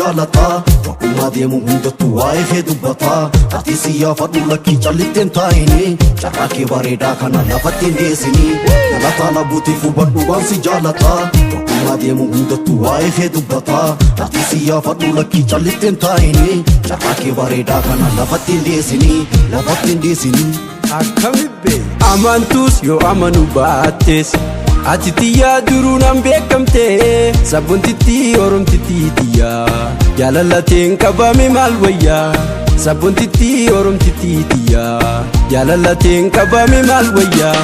jaalata. Bakkummaa deemu hundattuu waa'ee kee dubbata. Ati siyyaafadhu lakkii callitteen taa'ini. Carraa kee bareedaa kana lafatti hin deessini. Galataa labuutiif hubadhu waan si jaalata. Bakkummaa deemu hundattuu waa'ee kee dubbata. Ati siyyaafadhu lakkii callitteen taa'ini. Carraa kee bareedaa kana lafatti hin deessini. Lafatti hin deessini. Akkami bee? Amantus yoo amanu baattees, ati tiyyaa duruu nan beekamte. Sabboontitti oromtitti tiyyaa, jaalalateen qabame maal wayyaa? Sabboontitti oromtitti tiyyaa, jaalalateen qabame maal wayyaa?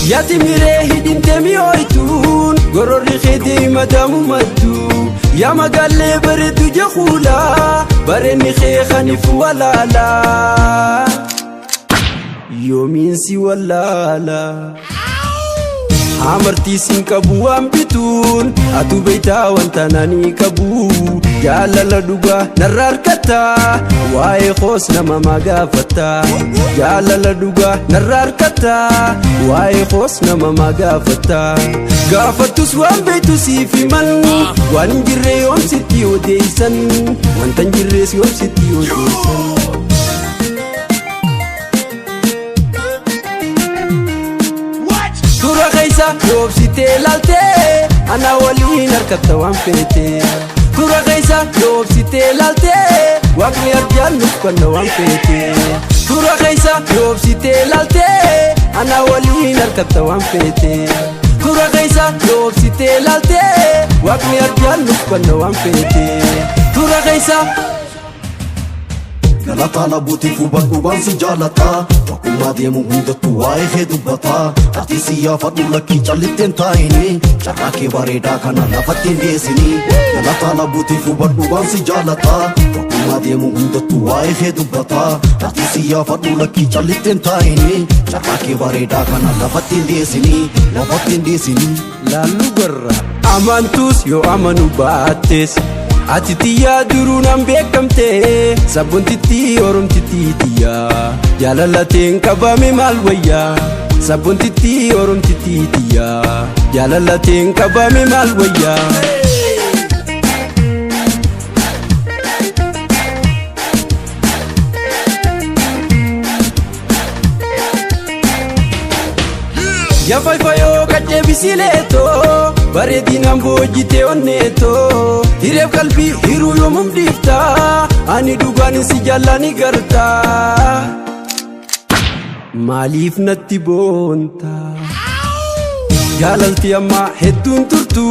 Yaati miree hidhintee mi'ooytuun, gororri keetii madaamu maddu. Yaa magaallee bareedu jahuulaa, bareenni kee kaniif walaalaa. Yoomiin si wallaalaa. Amartii siin qabu waan bituun, atu beektaa wanta nani qabu. Jaalala dhugaa narra harkata, waa'ee koos nama magaafata. Jaalala dhugaa narra harkata, waa'ee koos nama magaafata. Gaafattus waan beektu siif himan, waan hin jirre yoom sitti odeessan, wanta hin jirres yoom sitti odeessan. Tura keessa yoobsitee laaltee, ana waliin harkatta waan feete. Tura keessa yoobsitee laaltee, waaqni arjaan nuuf kenna waan feete. Tura keessa yoobsitee laaltee, ana waliin harkatta waan feete. Tura keessa yoobsitee laaltee, waaqni arjaan nuuf kenna waan feete. Tura keessa. Galataa labuutiif hubadhu waan si jaalata. Bakkummaa deemu hundattuu waa'ee kee dubbata. Ati siyyaafadhu lakkii callitteen taa'ini. Carraa kee bareedaa kana lafatti hin deessini. Galataa labuutiif hubadhu waan si jaalata. Bakkummaa deemu hundattuu waa'ee kee dubbata. Ati siyyaafadhu lakkii callitteen taa'ini. Carraa kee bareedaa kana lafatti hin deessini. Lafatti hin deessini. Laallu garra. Amantus yoo amanu baattees, ati tiyyaa duruu nan beekamte. Sabboontitti oromtitti tiyyaa, jaalalateen qabame maal wayyaa? Sabboontitti oromtitti tiyyaa, jaalalateen qabame maal wayyaa? Yafaifayoo qaccee bisileetoo, bareedinaan boojjitee onneetoo, hireef qalbii hiruu yoomum dhiiftaa? Ani dhugaan si jaallani gartaa, maaliif natti boontaa? Jaalalti ammaa hedduun turtu,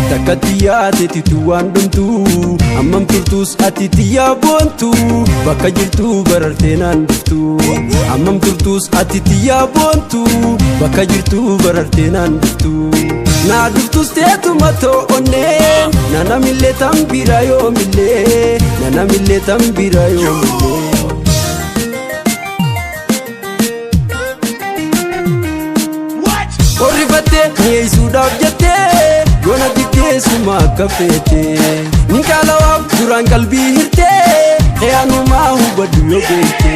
takka xiyyaatetitu waan dhumtu. Hammam turtus ati xiyyaa boontu, bakka jirtu barartee naan dhuftu. Hammam turtus ati xiyyaa boontu, bakka jirtu barartee naan dhuftu. Naa dhuftus teetuma to'onneen, nanamillee tan bira yoomillee, nanamillee tan bira yoomillee. Qorrifattee mi'eessuudhaaf jettee, goona diddeessuma akka feete. Nin qaalawaaf duraan qalbii hirtee, xiyaanumaa hubadhu yoo beekte.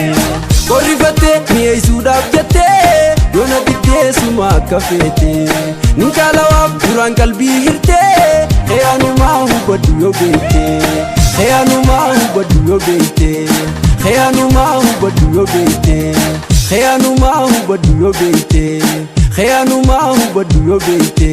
Qorrifattee mi'eessuudhaaf jettee, goona diddeessuma akka feete. Nin qaalawaaf duraan qalbii hirtee, xiyaanumaa hubadhu yoo beekte. Xiyaanumaa hubadhu yoo beekte. Xiyaanumaa hubadhu yoo beekte. Xiyaanumaa hubadhu yoo beekte. Xiyaanumaa hubadhu yoo beekte.